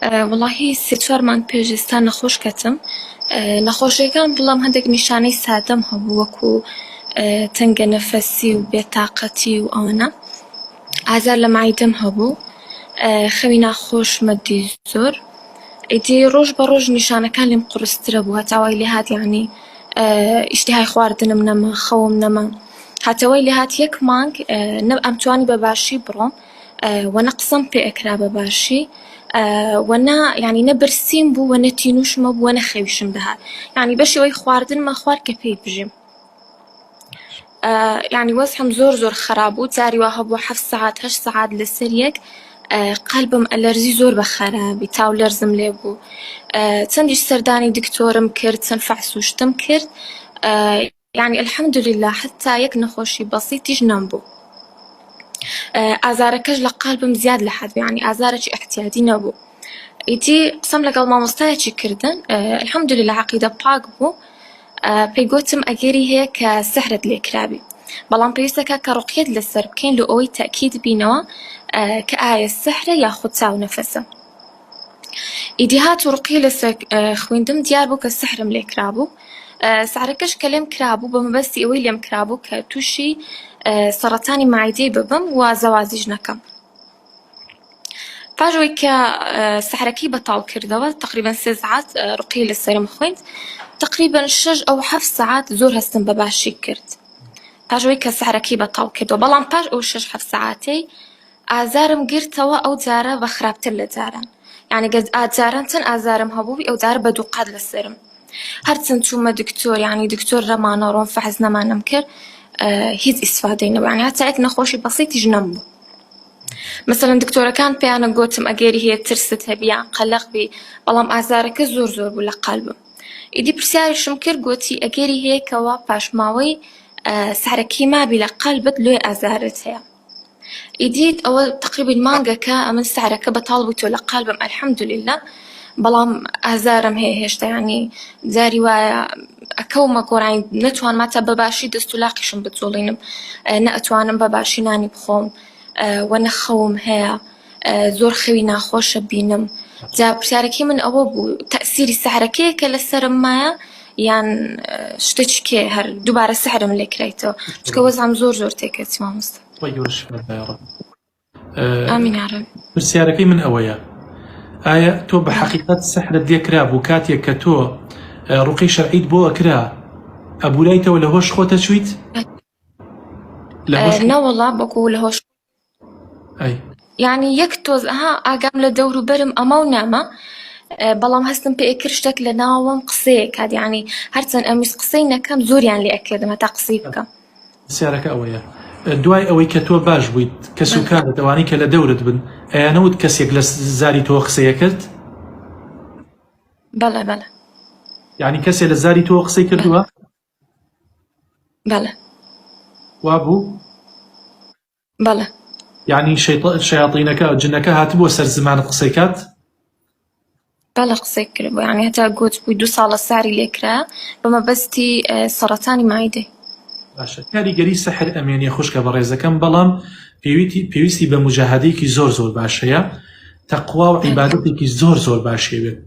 وەڵاهی سێ چوار مانگ پێش ئێستا نەخۆش کەتم نەخۆشیەکان بڵام هەندێک نیشانەی سادەم هەبوو وەکو تەنگە نەفەسی و بێتاقەتی و ئەوانە ئازار لە مەعیدەم هەبوو خەوی ناخۆشمە دی زۆر ئیدی ڕۆژ بە ڕۆژ نیشانەکان لێم قورسترە بوو هەتا وای لێهات یانی ئیشتیهای خواردنم نەما خەوم نەما هەتا وای لێهات یەک مانگ نە ئەمتوانی بە باشی بڕۆم وە نە قسەم پێ ئەکرا بە باشی وە نە یانی نە برسیم بوو وە نە تینوشمە بوو وە نە خەویشم دەهات یانی بەشی ئەوەی خواردنمە خوارد کە پێی بژیم یانی وەزعم زۆر زۆر خراپ بوو جاری وا هەبوو حەفت سەعات هەشت سەعات لەسەر یەک قەلبم ئەلەرزی زۆر بە خەرابی تاو لەرزم لێ بوو چەندیش سەردانی دکتۆرم کرد چەند فەحس و شتم کرد یعنی الحمدلله حتا یەک نەخۆشی بەسیتیش نەمبوو ئازارەکەش لە قالبم زیاد لە حەد یعنی ئازارێکی احتیادی نەبوو ئیدی قسەم لەگەڵ مامۆستایەکی کردن الحمدلله عقیدە پاک بوو پێی گوتم ئەگەری هەیە کە سحرت لێ کرابی بەڵام پێویستەکە کە ڕقیەت لەسەر بکەین لە ئەوەی تەکید بینەوە کە ئایا سحرە یاخود چاو نەفەسە ئیدی هات و ڕقیە لەسەر خوێندم دیار بوو کە سحرم لێ کرابوو سعرەکەش کە لێم کرابوو بە مەبەستی ئەوەی لێم کرابوو کە تووشی سەڕەتانی مەعیدەی ببم و زەوازیش نەکەم پاش ئەوەی کە سحرەکەی بەتاڵ کردەوە تقریبا سێ سەعات ڕقی لەسەرم خوێند تقریبا شەش ئەو حەفت سەعات زۆر هەستم بە باشی کرد پاش ئەوەی کە سحرەکەی بەتاڵ کردەوە بەڵام پاش ئەو شەش حەفت سەعاتەی ئازارم گرتەوە ئەو جارە بە خراپتر لە جاران یعنی گەر جاران چەند ئازارم هەبووی ئەو جارە بە دوو قات لەسەرم هەرچەند چوومە دکتۆر یعنی دکتۆر رەمانە ڕۆم فەحس نەمانم کرد هیچ ئیسفادەی نەبوو یعنی هەتا یەک نەخۆشی بەسیتیش نەمبوو مەسەلەن دکتۆرەکان پێیانە گۆتم ئەگەری هەیە ترست هەبی یان قەلەق بی بەڵام ئازارەکە زۆر زۆر بوو لە قەلبم ئیدی پرسیاریشم کرد گۆتی ئەگەری هەیە کەوا پاشماوەی سعرەکەی مابی لە قەلبت لۆی ئازارت هەیە ئیدی ئەوە تقریبا مانگەکە ئەمن سعرەکە بەتاڵ بوو تۆ لە قالبم الحمدلله بەڵام ئازارم هەیە هێشتا ینی جاری وایە ئەکەومە گۆرانی نەتوانم تا بە باشی دەست و لاقیشم بجوڵینم نە ئەتوانم بە باشی نانی بخۆم وە نە خەوم هەیە زۆر خەوی ناخۆشە بینم جا پرسیارەکەی من ئەوە بوو تەسیری سەحرەکەیە کە لەسەرم مایە یان شتێکی کێ هەر دووبارە سەحرم لێ کرایتەوە چکە وەزعم زۆر زۆر تێکەچی مامۆستا خوای گەورە شفات با یاڕەب. ئامین یاڕەب. پرسیارەکەی من ئەوەیە ئایا تۆ بە حەقیقەت سەحرت لێ کرابوو کاتێک کە تۆ ڕوقی شەرعیت بۆ ئەکرا ئەبورایتەوە لە هۆش خۆتە چویت لە هۆش نەوەڵا بەکو لە هۆش ئەی یعنی یەک تۆز ها ئاگام لە دەوروبەرم ئەمە و نامە بەڵام هەستم پێ کرد شتێک لە ناوەم قسەیە کات یعنی هەرچەند ئەمویست قسەی نەکەم زۆریان لێ ئەکردم هەتا قسەی بکەم پرسیارەکە ئەوەیە دوای ئەوەی کە تۆ باش بوویت کەس و کارت ئەوانەی کە لە دەورت بن ئەیانەوت کەسێک لە زاری تۆ قسەیە کرد؟ بەڵێ بەڵێ. یعنی کەسێ لە زاری تۆ قسەی کردووە؟ بەڵێ. وا بوو؟ بەڵێ. یعنی شەیاتینەکە جنەکە هاتبووە سەر زمانت قسەی کات؟ بەڵێ قسەی کردبوو یعنی هەتا گوت بووی دوو ساڵە ساری لێکرا بە مەبەستی سەڕەتانی مایدەی. باشە کاریگەری سەحر ئەمێنێ خوشکە بەڕێزەکەم بەڵام پێویستی بە موجاهەدەیەکی زۆر زۆر باشەیە تەقوا و عیبادەتێکی زۆر زۆر باشێ بێت.